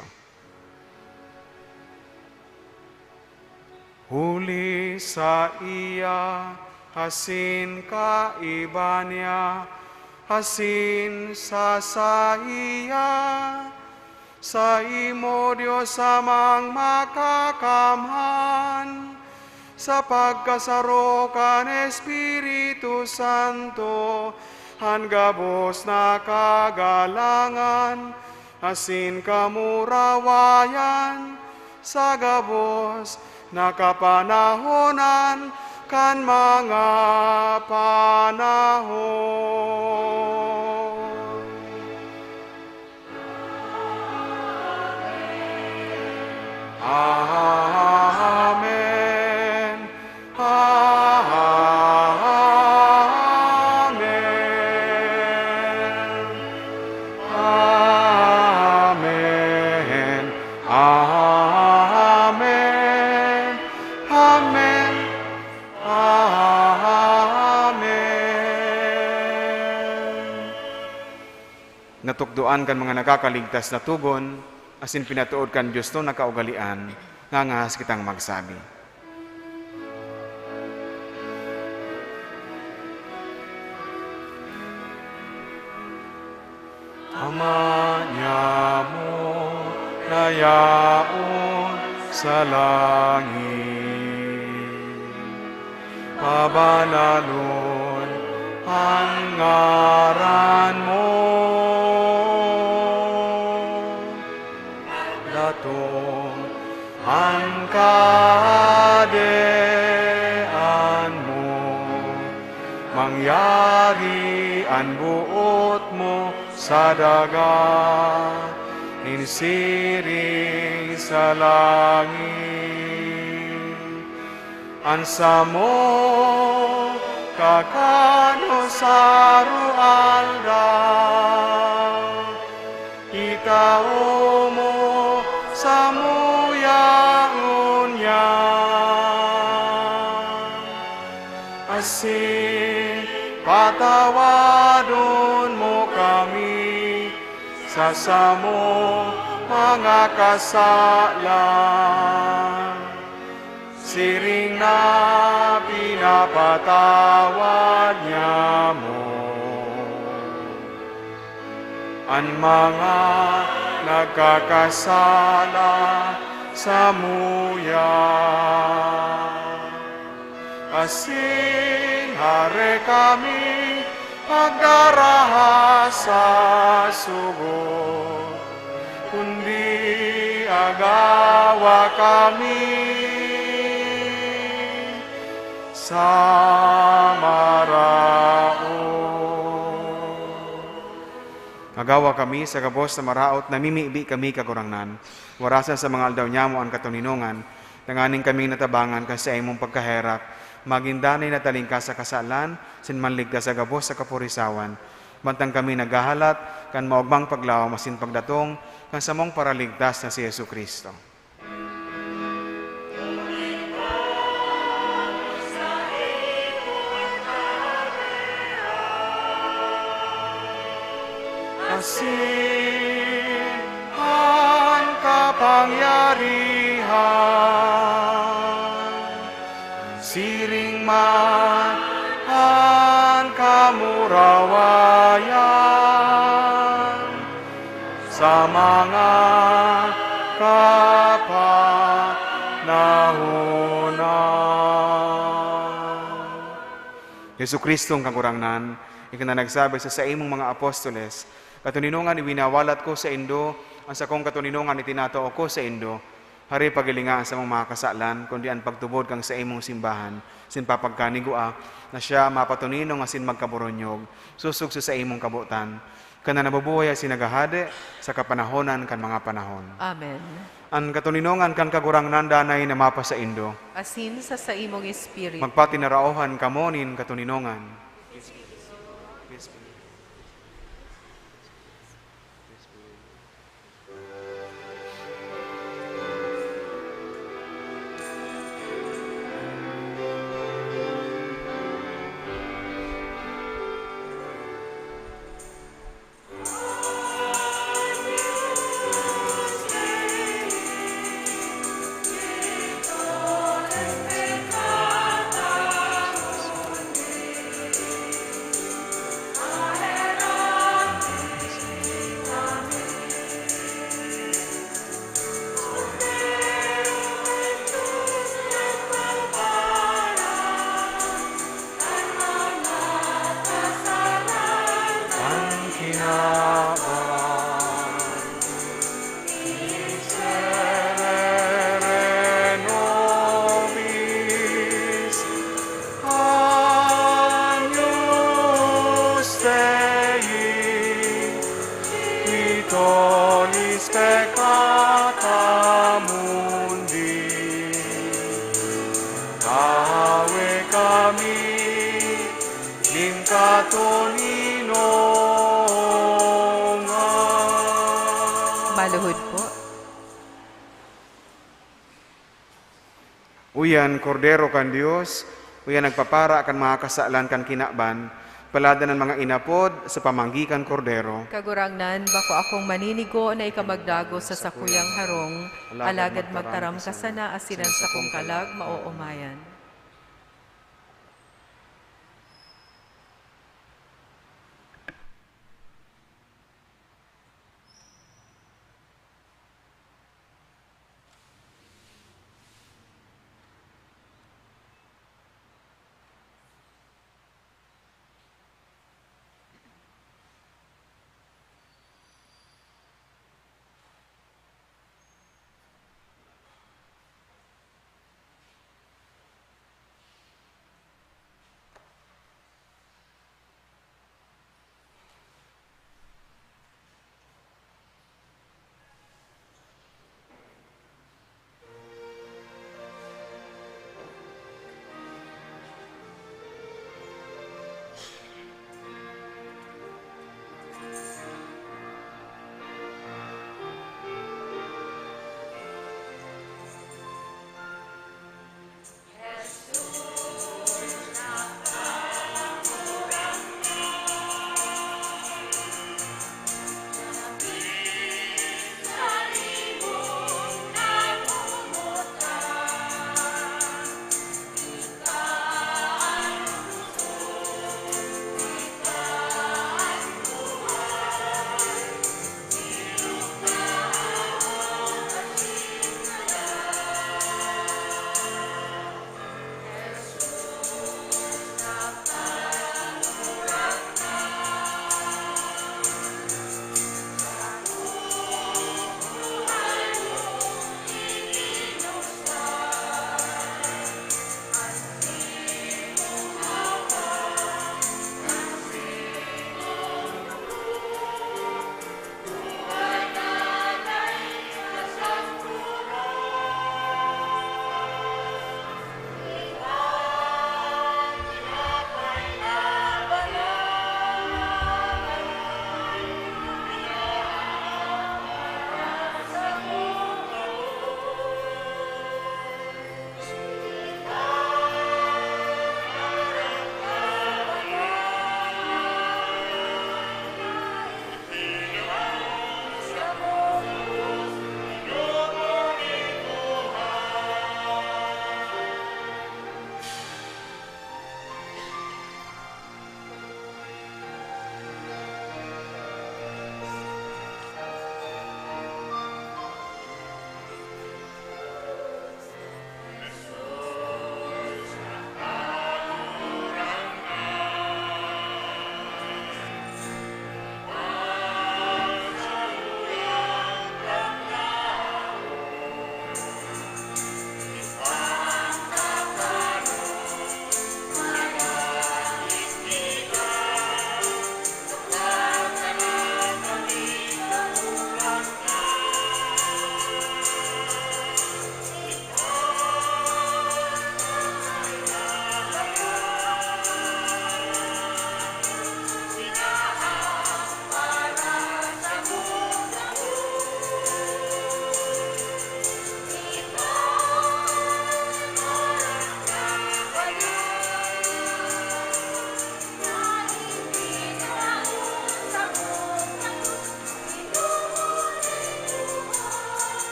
Huli saiya, asin kaiba niya, asin sa saiya, saimo, Dios Amang Makakamhan, sa pagkasaro kan Espiritu Santo, an gabos na kagalangan asin kamurawayan, sa gabos na kapanahonan kan mga panahon. Amen. Amen. Amen. Amen. Amen. Amen. Natukdoan kan mga nakakaligtas na togon, asin pinatood kan Dios na kaugalean, ngangahas kitang magsabi. Ama niamo na yaon sa langit, pabanalon an ngaran mo. Datong an Kahadean mo, mangyari an boot mo sa daga, nin siring sa langit. An samo kakanon sa aroaldaw, itao mo samuya ngunyan, asin patawadon mo kami sa samo mga kasalan, siring na pinapatawad niamo an mga nagkakasala samuya. Asin hare kami pagdaraha sa sugo, kundi agawa kami sa maraot. Agawa kami sa gabos na maraot, namimibi kami, Kagurangnan. Warasan sa mga aldaw nyamo an katoninongan, tanganing kaming natabangan kan saimong pagkaherak, magin danay na talingkas sa kasalan, asin manligtas sa gabos sa kapurisawan. Mantang kami naghahalat kan maogmang paglaom asin pagdatong kan samong Paraligtas na si Jesu-Cristo. Asin an kapangyarihan, siring man an kamurawayan sa mga kapanahonan. Jesu-Cristong Kagurangnan, ika na nagsabi sa saimong mga apostoles, "Katoninongan iwinawalat ko saindo, an sakong katoninongan itinatao ko saindo." Hari, paghilinga an samong mga kasalan, kundi an pagtubod kan saimong simbahan, asin papagkanigua na siya mapatoninong asin magkaboronyog, sosog sa saimong kabotan, kan na nabubuhay asin naghahade sa kapanahonan kan mga panahon. Amen. An katoninongan kan Kagurangnan danay na mapasaindo. Asin sa saimong espiritu. Magpatinaraohan kamo nin katoninongan. An kinaban. Miserere nobis, Agnus Dei, qui tollis peccata mundi. Tahawe kami nin katoninongan. Maluhod po. Uyan, Kordero kan Dios, uyan nagpapara kan mga kasalan kan kinaban, paladan an mga inapod sa pamanggi kan Kordero. Kagurangnan, bako akong maninigo na ika magdagos sa sakuyang harong, alagad magtaram ka sana asin an sakong kalag maoomayan.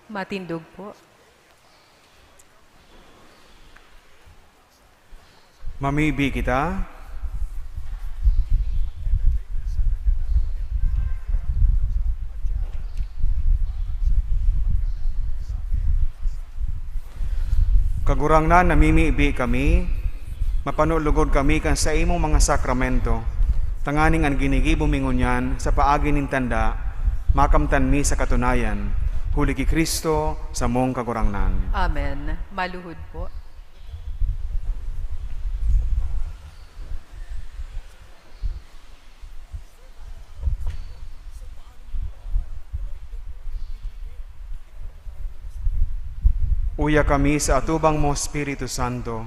Matindog po. Mamibi kita. Kagurangnan, namimibi kami, mapano lugod kami kan saimong mga sakramento, tanganing an ginigibo mi ngunyan sa paagi nin tanda, makamtan mi sa katunayan, huli ki Cristo, samong Kagurangnan. Amen. Maluhod po. Uya kami sa atubang mo, Espiritu Santo,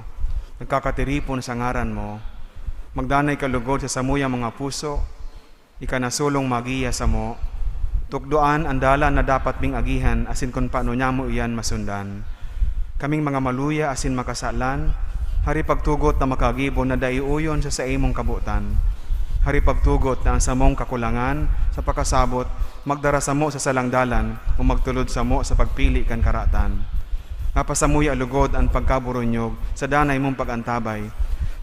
nagkakatiripon sa ngaran mo. Magdanay ka lugod sa samuyang mga puso, ika na solong magiya samo. Tukdoan an dalan na dapat ming agihan asin kun paano nyamo iyan masundan. Kaming mga maluya asin makasalan, hari pagtugot na makagibo na dai uyon sa saimong kabotan. Hari pagtugot na ang samong kakulangan sa pakasabot magdara samo sa salang dalan o magtulod samo sa pagpili kan karatan. Mapasamuya lugod an pagkaburunyog sa danay mong pag-antabay,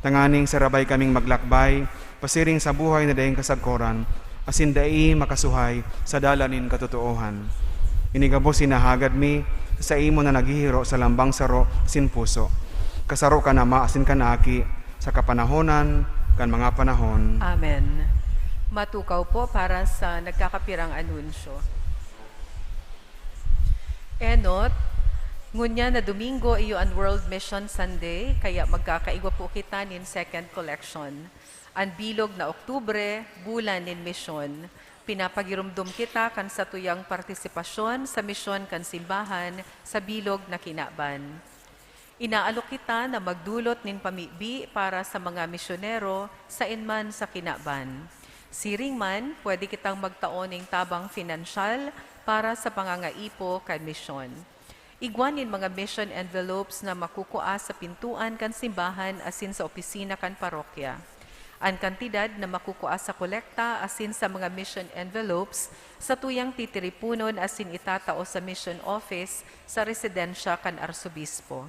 tanganing sarabay kaming maglakbay pasiring sa buhay na daing kasagkoran, asin dai makasuhay sa dalan nin katotoohan. Ini gabos hinahagad mi sa imo na naghihiro sa lambang saro asin puso. Kasaro kan Ama asin kan Aki, sa kapanahonan kan mga panahon. Amen. Matukaw po para sa nagkakapirang anunsyo. Enot, ngunyan na Domingo, iyo an World Mission Sunday, kaya magkakaigwa po kita nin second collection. An bilog na Oktubre, bulan nin misyon. Pinapagiromdom kita kan satuyang partisipasyon sa misyon kan simbahan sa bilog na kinaban. Inaalok kita na magdulot nin pamibi para sa mga misyonero saen man sa kinaban. Siring man, pwede kitang magtao nin tabang pinansyal para sa pangangaipo kan misyon. Igwa nin mga mission envelopes na makukua sa pintuan kan simbahan asin sa opisina kan parokya. An kantidad na makukua sa kolekta asin sa mga mission envelopes satuyang titiriponon asin itatao sa mission office sa residensya kan arsobispo.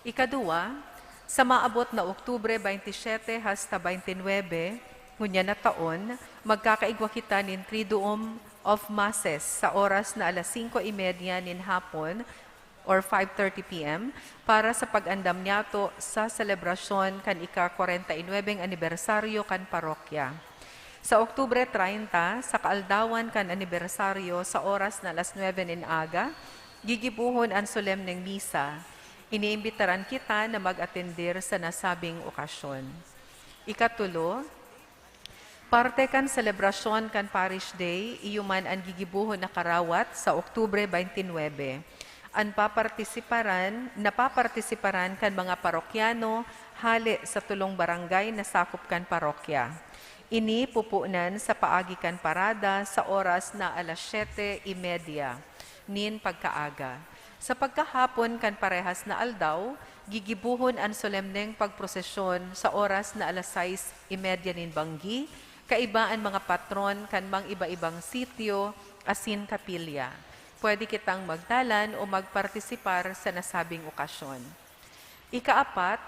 Ikaduwa, sa maabot na Oktubre twenty-seven hasta twenty-nine, ngunyan na taon, magkakaigwa kita nin Triduum of Masses sa oras na alas singko y media nin hapon or five thirty P M para sa pag-andam niyato sa selebrasyon kan ika-kwarenta y nuebeng anibersaryo kan parokya. Sa Oktubre treinta, sa kaaldawan kan anibersaryo, sa oras na alas nuebe nin aga, gigibohon an solemneng misa. Iniimbitaran kita na mag-atender sa nasabing okasyon. Ikatulo, parte kan selebrasyon kan Parish Day, iyo man an gigibohon na karawat sa Oktubre twenty-nine. An papartisiparan, napapartisiparan kan mga parokyano hale sa tolong barangay na sakop kan parokya. Ini pupunan sa paagi kan parada sa oras na alas siyete y media nin pagkaaga. Sa pagkahapon kan parehas na aldaw, gigibohon an solemneng pagprosesyon sa oras na alas sais y media nin banggi, kaiba an mga patron kan mang iba-ibang sityo asin kapilya. Pwede kitang magdalan o magpartisipar sa nasabing okasyon. Ikaapat,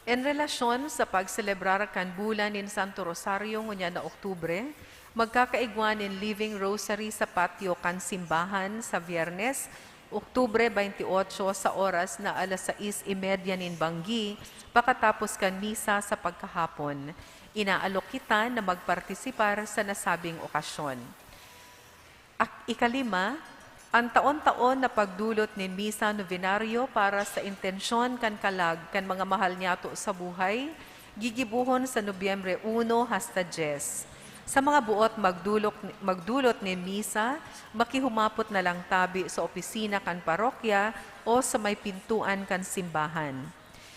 en relasyon sa pagselebrar kan bulan nin Santo Rosario ngunyan na Oktubre, magkakaigwa nin Living Rosary sa patio kan simbahan sa Biyernes, Oktubre twenty-eight, sa oras na alas sais y media nin banggi, pakatapos kan misa sa pagkahapon. Inaalok kita na magpartisipar sa nasabing okasyon. Ak-, ikalima, an taon-taon na pagdulot nin misa novenario para sa intensyon kan kalag kan mga mahal niyato sa buhay, gigibohon sa Nobyembre uno hasta dyes. Sa mga buot magdulok-, magdulot nin misa, makihumapot na lang tabi sa opisina kan parokya o sa may pintuan kan simbahan.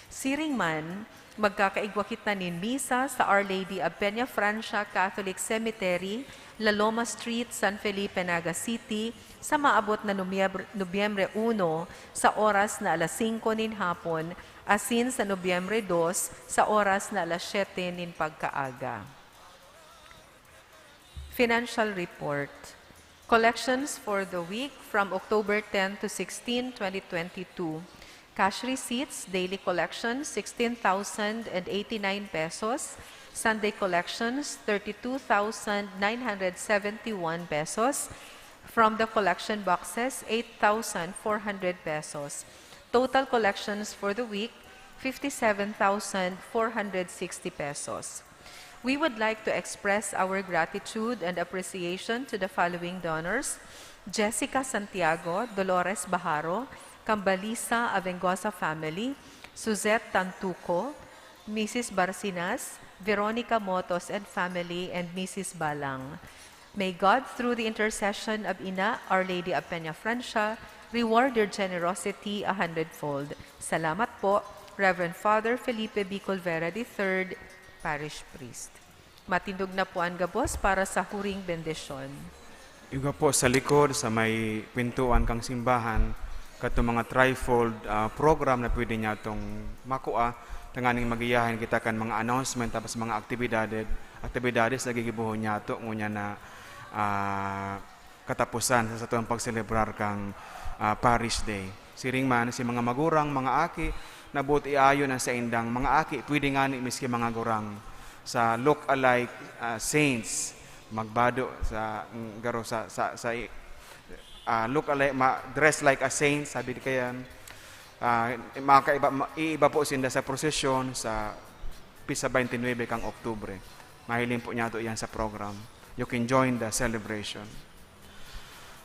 Siring man, magkakaigwa kita nin misa sa Our Lady of Peña Francia Catholic Cemetery, La Loma Street, San Felipe, Naga City, sa maabot na Nobyembre, Nobyembre uno, sa oras na alas singko nin hapon, asin sa Nobyembre dos, sa oras na alas siyete nin pagkaaga. Financial Report. Collections for the week from October ten to sixteen, twenty twenty-two. Cash receipts, daily collection, sixteen thousand and eighty-nine pesos. Sunday collections, thirty-two thousand nine hundred seventy-one pesos. From the collection boxes, eight thousand four hundred pesos. Total collections for the week, fifty-seven thousand four hundred sixty pesos. We would like to express our gratitude and appreciation to the following donors: Jessica Santiago, Dolores Baharo, Kambalisa Avengosa family, Suzette Tantuco, Missus Barcinas, Veronica Motos and family, and Missus Balang. May God, through the intercession of Ina, Our Lady of Peñafrancia, reward your generosity a hundredfold. Salamat po, Reverend Father Felipe B. Colvera the third, Parish Priest. Matindog na po an gabos para sa huring bendisyon. Igwa po sa likod, sa may pintuan kan simbahan, kato mga trifold, ah, program na pwede niya itong makua, tanganing magiyahin kita kan mga announcement, tapos mga aktibidades, aktibidades na gigibohon niya ito, ngunyan na, ah, katapusan sa satong pagselebrar kan, ah, Parish Day. Siring man, si mga magurang, mga aki, nabuot iayon an saindang mga aki, pwede ngani miski mga gurang sa look-alike, ah, saints, magbado sa, mm, garo sa, sa, sa, ah, look-alike, ma-, dress like a saint, sabi di kayan. Ah, makaiba, ma-, iiba po sinda sa prosesyon sa pisa twenty-nine kang Oktubre. Mahiling po niya to iyan sa program. You can join the celebration.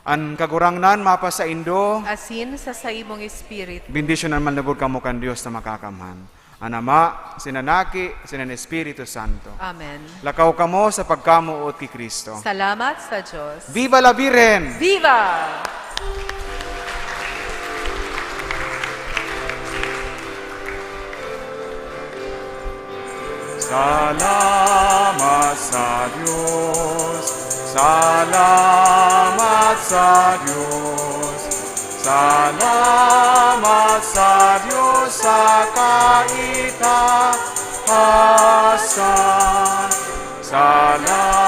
An Kagurangnan mapasaindo. Asin sa saimong espiritu. Bendisyonan man lugod kamo kan Dios na Makakamhan, an Ama, asin an Aki, asin an Espiritu Santo. Amen. Lakaw kamo sa pagkamoot ki Cristo. Salamat sa Dios. Viva la Virgen! Viva! Salamat sa Dios, salamat sa Dios, salamat sa Dios sa kaitaasan. Salamat